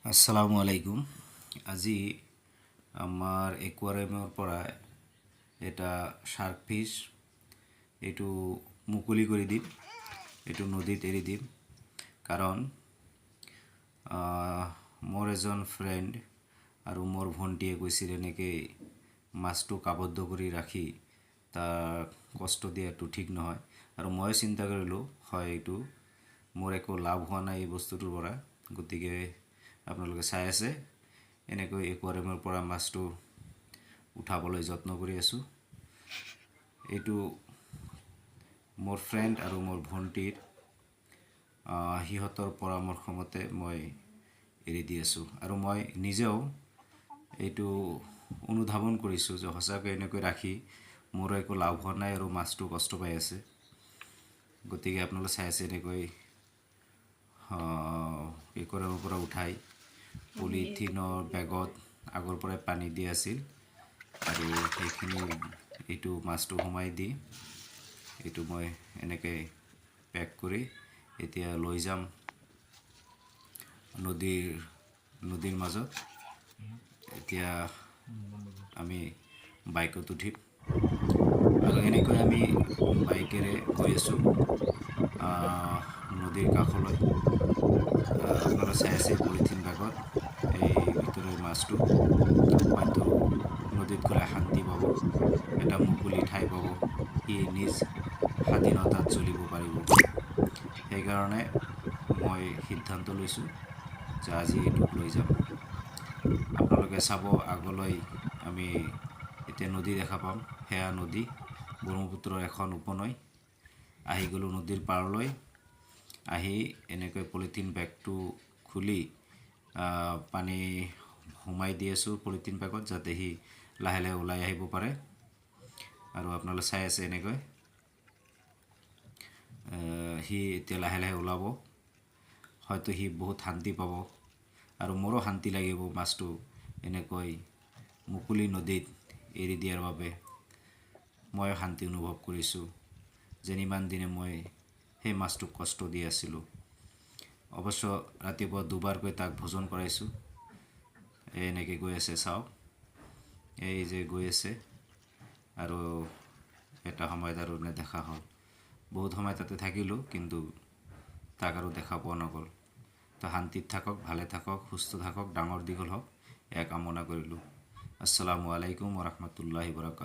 আসসালামু আলাইকুম। আজি আমাৰ একুৱাৰিয়ামৰ পৰা এটা শ্বাৰ্ক ফিছ এইটো মুকলি কৰি দিম, এইটো নদীত এৰি দিম। কাৰণ মোৰ এজন ফ্ৰেণ্ড আৰু মোৰ ভণ্টীয়ে কৈছিল, এনেকৈ মাছটোক আবদ্ধ কৰি ৰাখি তাক কষ্ট দিয়াটো ঠিক নহয়। আৰু ময়ো চিন্তা কৰিলোঁ, হয়, এইটো মোৰ একো লাভ হোৱা নাই এই বস্তুটোৰ পৰা। গতিকে আপোনালোকে চাই আছে, এনেকৈ একুৱাৰিয়ামৰ পৰা মাছটো উঠাবলৈ যত্ন কৰি আছোঁ। এইটো মোৰ ফ্ৰেণ্ড আৰু মোৰ ভণ্টীৰ সিহঁতৰ পৰামৰ্শ মতে মই এৰি দি আছোঁ। আৰু মই নিজেও এইটো অনুধাৱন কৰিছোঁ যে সঁচাকৈ এনেকৈ ৰাখি মোৰো একো লাভ হোৱা নাই আৰু মাছটো কষ্ট পাই আছে। গতিকে আপোনালোকে চাই আছে, এনেকৈ একুৱাৰিয়ামৰ পৰা উঠাই পলিথিনৰ বেগত আগৰ পৰাই পানী দি আছিল আৰু সেইখিনি এইটো মাছটো সোমাই দি এইটো মই এনেকৈ পেক কৰি এতিয়া লৈ যাম নদীৰ মাজত। এতিয়া আমি বাইকত উঠিম আৰু এনেকৈ আমি বাইকেৰে গৈ আছোঁ নদীৰ কাষলৈ। আপোনালোকে চাই আছে, পলিথিন বেগত এই ভিতৰৰ মাছটো হয়তো নদীত গ'লে শান্তি পাব, এটা মুকলি ঠাই পাব, সি নিজ স্বাধীনতাত চলিব পাৰিব। সেইকাৰণে মই সিদ্ধান্ত লৈছোঁ যে আজি এইটোক লৈ যাম। আপোনালোকে চাব, আগলৈ আমি এতিয়া নদী দেখা পাম। সেয়া নদী, ব্ৰহ্মপুত্ৰৰ এখন উপনৈ। আহি গ'লোঁ নদীৰ পাৰলৈ। আহি এনেকৈ পলিথিন বেগটো খুলি পানী সোমাই দি আছোঁ পলিথিন বেগত, যাতে সি লাহে লাহে ওলাই আহিব পাৰে। আৰু আপোনালোকে চাই আছে, এনেকৈ সি এতিয়া লাহে লাহে ওলাব। হয়তো সি বহুত শান্তি পাব আৰু মোৰো শান্তি লাগিব। মাছটো এনেকৈ মুকলি নদীত এৰি দিয়াৰ বাবে ময়ো শান্তি অনুভৱ কৰিছোঁ, যেন ইমান দিনে মই সেই মাছটোক কষ্ট দি আছিলোঁ। অৱশ্য ৰাতিপুৱা দুবাৰকৈ তাক ভোজন কৰাইছোঁ। এই এনেকৈ গৈ আছে, চাওক, এই যে গৈ আছে। আৰু এটা সময়ত আৰু নেদেখা হ'ল। বহুত সময় তাতে থাকিলোঁ, কিন্তু তাক আৰু দেখা পোৱা নগ'ল। তো শান্তিত থাকক, ভালে থাকক, সুস্থ থাকক, ডাঙৰ দীঘল হওক, এয়া কামনা কৰিলোঁ। আসসালামু আলাইকুম ৰহমতুল্লাহি বৰকাত।